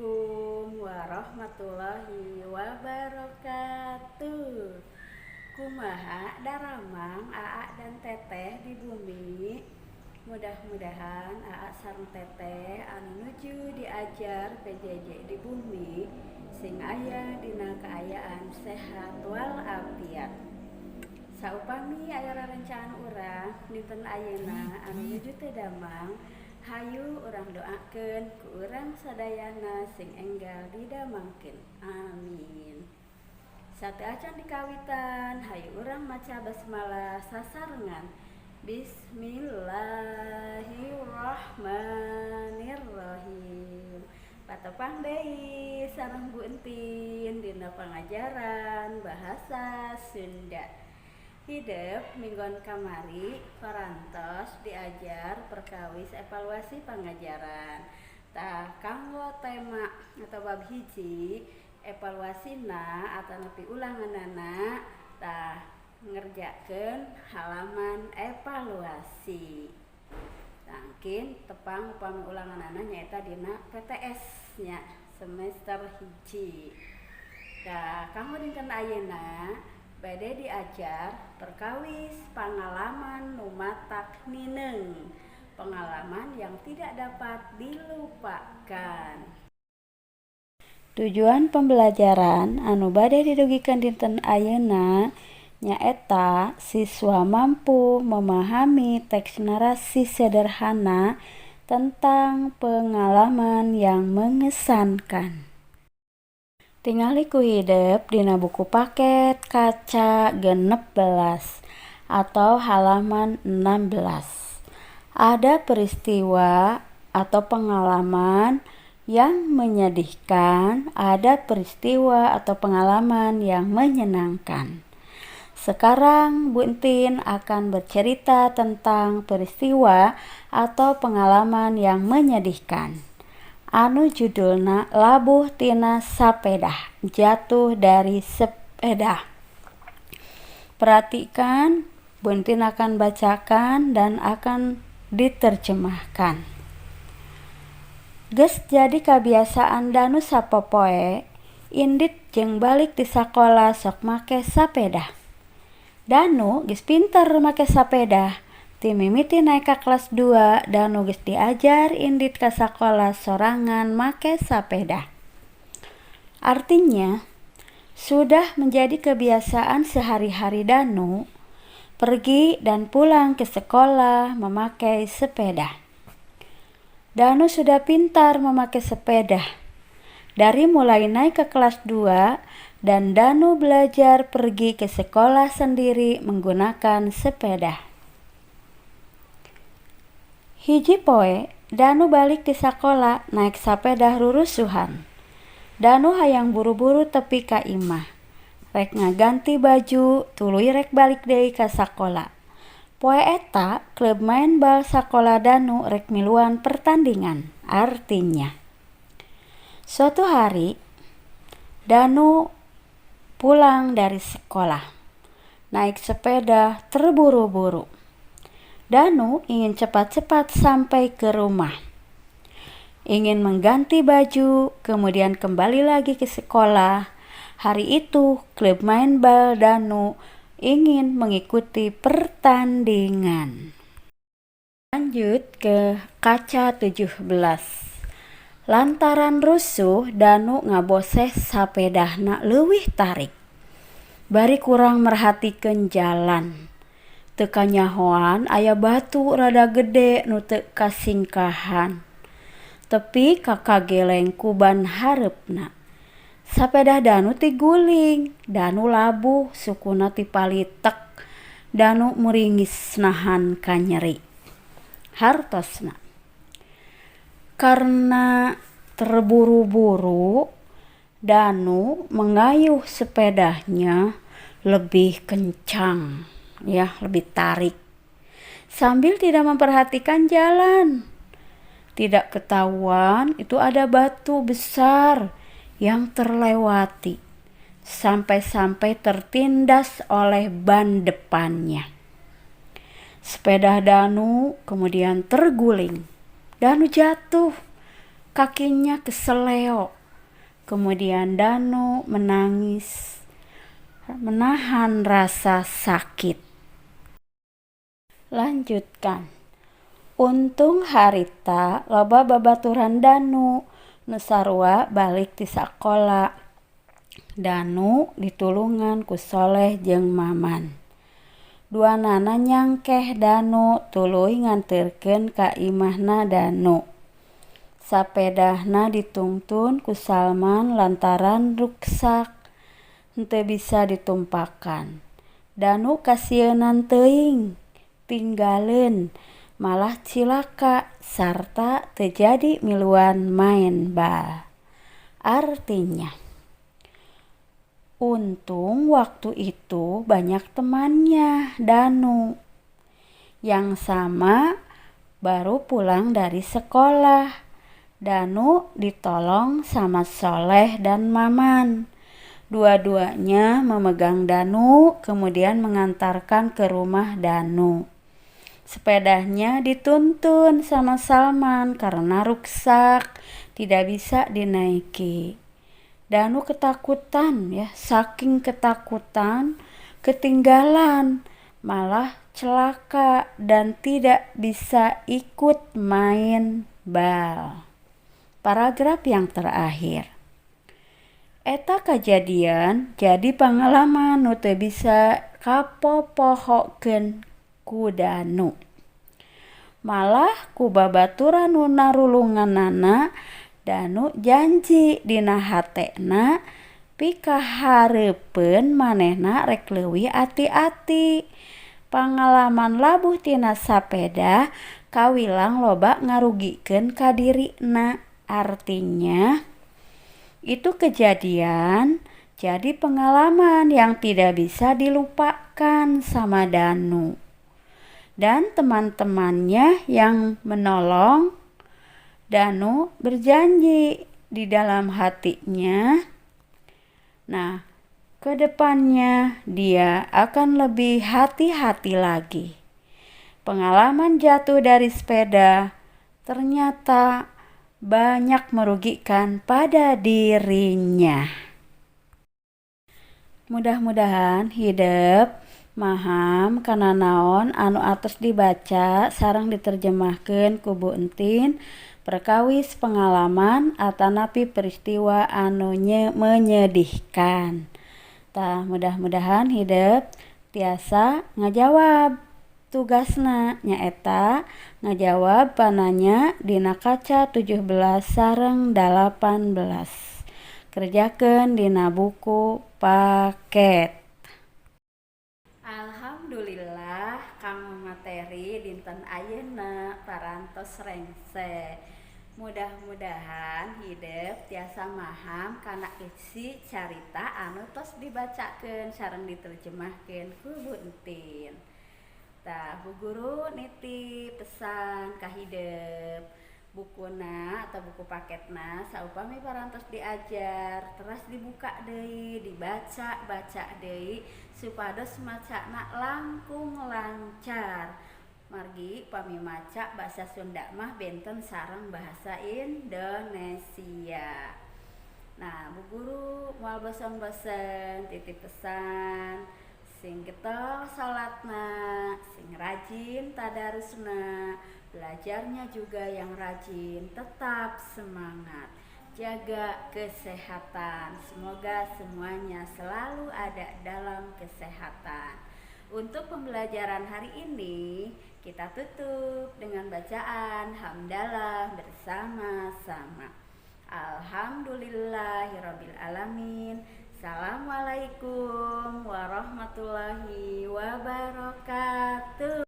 Assalamualaikum warahmatullahi wabarakatuh. Kumaha daramang Aa dan Teteh di bumi? Mudah-mudahan Aa sareng Teteh anu nuju diajar PJJ di bumi sing aya dina kaayaan sehat walafiat. Saupami aya rerencangan urang dinten ayeuna anu nuju teu damang, hayu urang doakeun ku urang sadayana sing enggal didamangkeun. Amin. Sateuacan dikawitan, hayu urang maca basmalah sasarengan. Bismillahirrahmanirrahim. Patepang deui sareng Bu Entin dina pangajaran bahasa Sunda. Hidep minggon kamari parantos diajar perkawis evaluasi pangajaran. Tah, kanggo tema atau bab hiji evaluasina atanapi ulanganana, tah, ngerjakeun halaman evaluasi. Tangkin tepang upami ulanganana nyaeta dina PTS nya semester 1. Tah, kanggo dinten ayeuna bade diajar perkawis pangalaman nu matak nineung, pengalaman yang tidak dapat dilupakan. Tujuan pembelajaran anu bade didugikeun dinten ayeuna nyaeta siswa mampu memahami teks narasi sederhana tentang pengalaman yang mengesankan. Tingali ku hidep dina buku paket kaca 16 atau halaman 16. Ada peristiwa atau pengalaman yang menyedihkan, ada peristiwa atau pengalaman yang menyenangkan. Sekarang Bu Entin akan bercerita tentang peristiwa atau pengalaman yang menyedihkan. Anu judulna Labuh Tina Sapeda, jatuh dari sepeda. Perhatikan, Bu Entin akan bacakan dan akan diterjemahkan. Geus jadi kabiasaan Danu sapopoe indit jeung balik ti sakola sok make sapeda. Danu geus pinter make sapeda. Ti mimiti naek ka kelas 2, Danu geus diajar indit ka sakola sorangan make sapeda. Artinya, sudah menjadi kebiasaan sehari-hari Danu pergi dan pulang ke sekolah memakai sepeda. Danu sudah pintar memakai sepeda. Dari mulai naik ke kelas 2 dan Danu belajar pergi ke sekolah sendiri menggunakan sepeda. Hiji poe, Danu balik ti sakola naek sapeda rurusuhan. Danu hayang buru-buru tepi ka imah. Rek ngaganti baju, tuluy rek balik deui ka sakola. Poe eta, klub maen bal sakola Danu rek miluan pertandingan. Artinya, suatu hari Danu pulang dari sekolah naik sepeda terburu-buru. Danu ingin cepat-cepat sampai ke rumah. Ingin mengganti baju, kemudian kembali lagi ke sekolah. Hari itu, klub main bal Danu ingin mengikuti pertandingan. Lanjut ke kaca 17. Lantaran rusuh, Danu ngaboseh sapedana leuwih tarik. Bari kurang merhatikeun jalan. Teu kanyahoan aya batu rada gede nu teu kasingkahan. Tepi ka kageleng ku ban hareupna. Sapeda Danu tiguling, Danu labuh, sukuna tipalitek. Danu muringis nahan kanyeri. Hartosna. Karena terburu-buru, Danu mengayuh sepedanya lebih kencang, ya, lebih tarik. Sambil tidak memperhatikan jalan. Tidak ketahuan itu ada batu besar yang terlewati sampai-sampai tertindas oleh ban depannya. Sepeda Danu kemudian terguling. Danu jatuh. Kakinya keseleo. Kemudian Danu menangis, menahan rasa sakit. Lanjutkan. Untung harita loba babaturan Danu nu sarua balik ti sakola. Danu ditulungan ku Soleh jeung Maman. Duanana nyangkeh Danu tuluy nganterkeun ka imahna Danu. Sapedana ditungtun ku Salman lantaran ruksak henteu bisa ditumpakan. Danu kasieunan teuing tinggaleun malah cilaka sarta teu jadi miluan maen bal. Artinya, untung waktu itu banyak temannya Danu yang sama baru pulang dari sekolah. Danu ditolong sama Soleh dan Maman. Dua-duanya memegang Danu, kemudian mengantarkan ke rumah Danu. Sepedanya dituntun sama Salman karena ruksak, tidak bisa dinaiki. Danu ketakutan ya, saking ketakutan ketinggalan, malah celaka dan tidak bisa ikut main bal. Paragraf yang terakhir. Eta kajadian jadi pengalaman nu teu bisa kapopohokeun ku Danu. Malah ku babaturan nu narulunganana, Danu janji dina hatena pikahareupeun manehna rek leuwih ati-ati. Pangalaman labuh tina sapeda kawilang loba ngarugikeun ka dirina. Artinya, itu kejadian jadi pengalaman yang tidak bisa dilupakan sama Danu. Dan teman-temannya yang menolong Danu berjanji di dalam hatinya, nah, ke depannya dia akan lebih hati-hati lagi. Pengalaman jatuh dari sepeda ternyata banyak merugikan pada dirinya. Mudah-mudahan hidep maham kana naon anu atos dibaca sareng diterjemahkeun ku Bu Entin perkawis pengalaman atanapi peristiwa anu menyedihkan. Tah, mudah-mudahan hidep tiasa ngajawab tugasna, nyaeta ngajawab pananya dina kaca 17 sareng 18. Kerjakeun dina buku paket. Alhamdulillah, kanggo materi dinten ayeuna parantos rengse. Mudah-mudahan hidep tiasa maham kana isi carita anu tos dibacakeun sareng diterjemahkeun ku Bu Entin. Tah, Bu Guru nitip pesan ka hidep, bukuna atau buku paketna saupami parantos diajar teras dibuka deui, dibaca-baca deui supados macana langkung lancar. Margi pami maca basa Sunda mah benten sareng bahasa Indonesia. Nah, Bu Guru moal bosen-bosen titip pesan, sing getol salatna, sing rajin tadarusna, belajarnya juga yang rajin, tetap semangat, jaga kesehatan. Semoga semuanya selalu ada dalam kesehatan. Untuk pembelajaran hari ini kita tutup dengan bacaan hamdalah bersama-sama. Alhamdulillahirabbil alamin. Assalamualaikum warahmatullahi wabarakatuh.